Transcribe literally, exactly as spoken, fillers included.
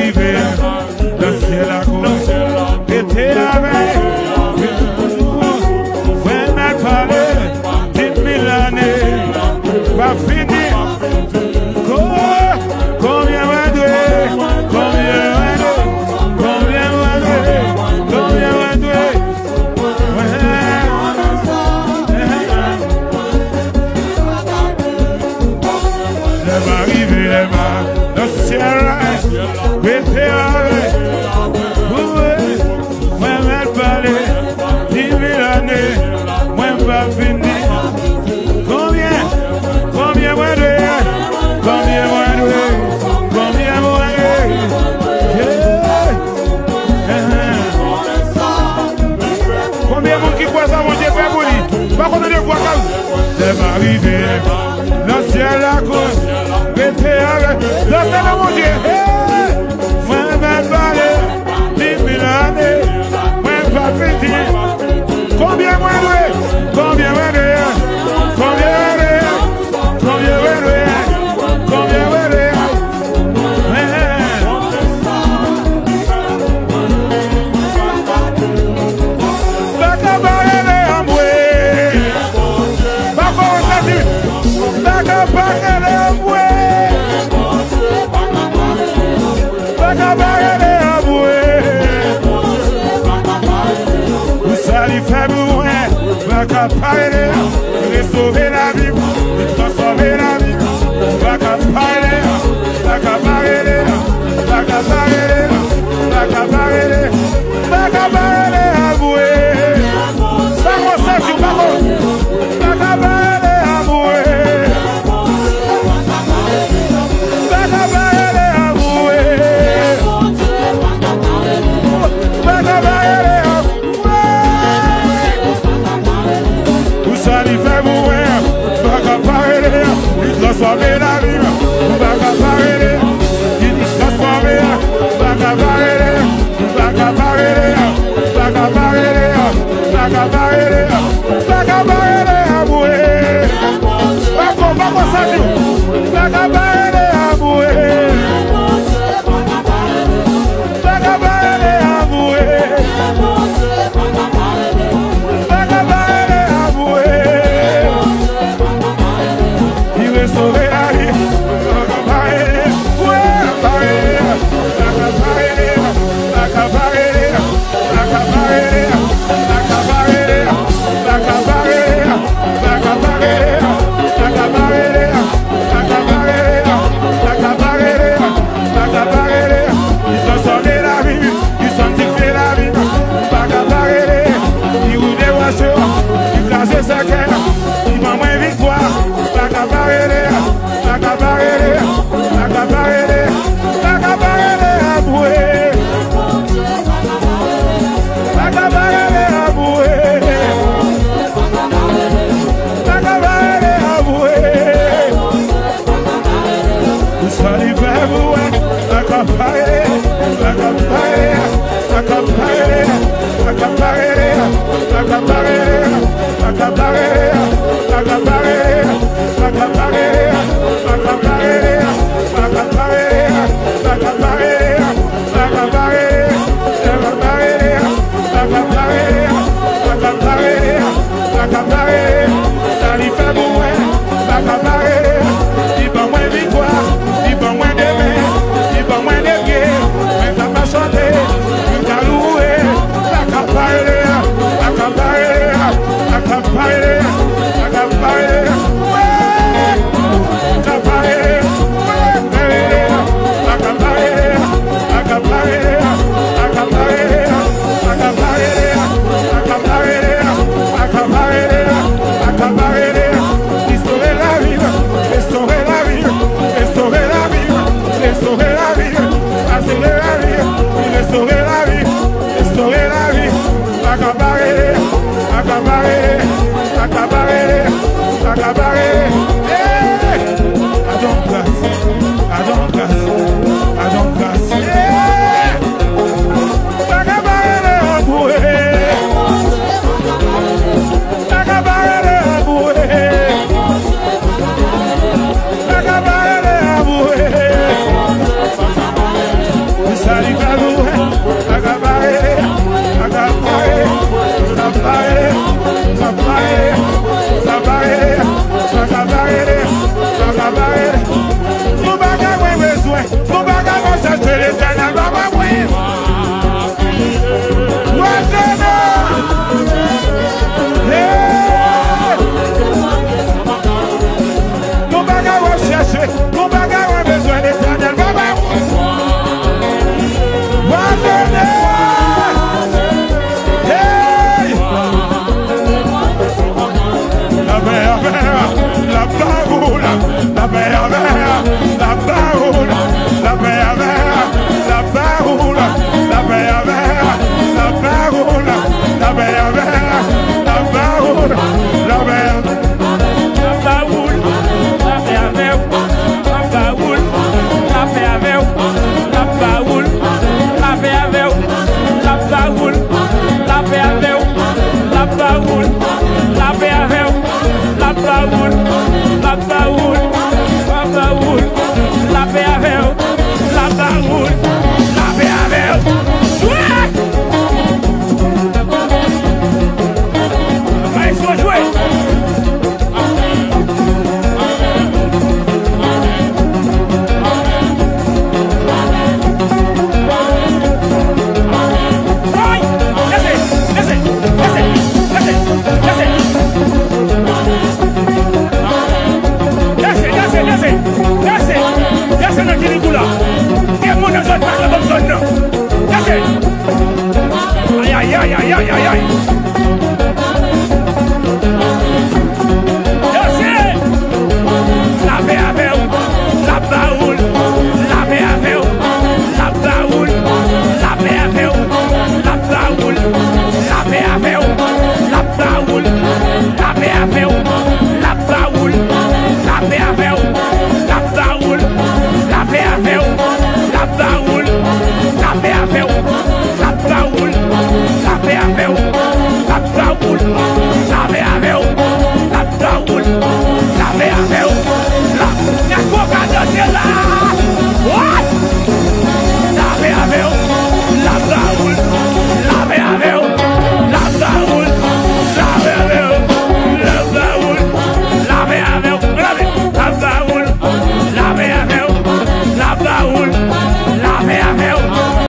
rive nan syèl la, kou pete avè. Mwen mèt pale, di mil ane pa fini. Ko-, konbyen mwen dwe? Konbyen mwen dwe? Konbyen mwen dwe? Konbyen mwen dwe? Lè m a rive, lè m a nan syèl la, rete ale. Mwen mèt pale, di mil ane, mwen pa fini. Konbyen? Konbyen mwen dwe? Konbyen mwen dwe? Konbyen mwen dwe? Yeah. Konbyen moun ki kwè sa Bondye fè pou li? Pa konn tande vwa kay. Lè m a rive nan syèl la, kou pete avè. Lè m nan Bondye. Hey! Mwen mèt pale, di mil ane, mwen pa fini. Konbyen mwen dwe? Konbyen mwen dwe? Konbyen mwen dwe? Konbyen mwen dwe? Konbyen mwen dwe? Baka pa rele anmwe. Baka pa rele anmwe. Baka pa rele anmwe. Pou sa li fè pou mwen, Baka pa rele. Li resove lavi m, li transfòme lavi m. Baka pa rele, Baka pa rele, Baka pa rele, Baka pa rele, Baka pa rele anmwe. Pa konsa di, pa konsa. Baka pa rele anmwe. Baka pa rele anmwe. Baka pa rele anmwe. Pou sa li fè pou mwen, Baka pa rele, li transfòme lavi m. Baka pa rele, li transfòme, Baka pa rele, Baka pa rele, Baka pa rele, Baka pa rele, Baka pa rele anmwe. Baka, Baka sa di, Baka pa rele anmwe. Baka pa rele anmwe. Baka pa rele anmwe. Li resove lavi. Baka pa rele. Baka pa rele. Baka pa rele. Li transfòme lavi m, li santifye lavi m. Baka pa rele, li woule wòch yo, li kraze sèkèy, li ban mwen viktwa. Baka pa rele, Baka pa rele, Baka pa rele, Baka pa rele anmwe. Baka pa rele anmwe. Baka pa rele anmwe. Pou sa li fè pou mwen, Baka pa rele, Baka pa rele, Baka pa rele, Baka pa rele, Baka pa rele, Baka pa rele, Baka pa rele, Baka pa rele, Baka pa rele, Baka pa rele, Baka pa rele, Baka pa rele, Baka pa rele, Baka pa rele, Baka pa rele, Baka pa rele. Sa li fè pou mwen, Baka pa rele. Li ban mwen viktwa, li ban mwen demen, li ban mwen depi.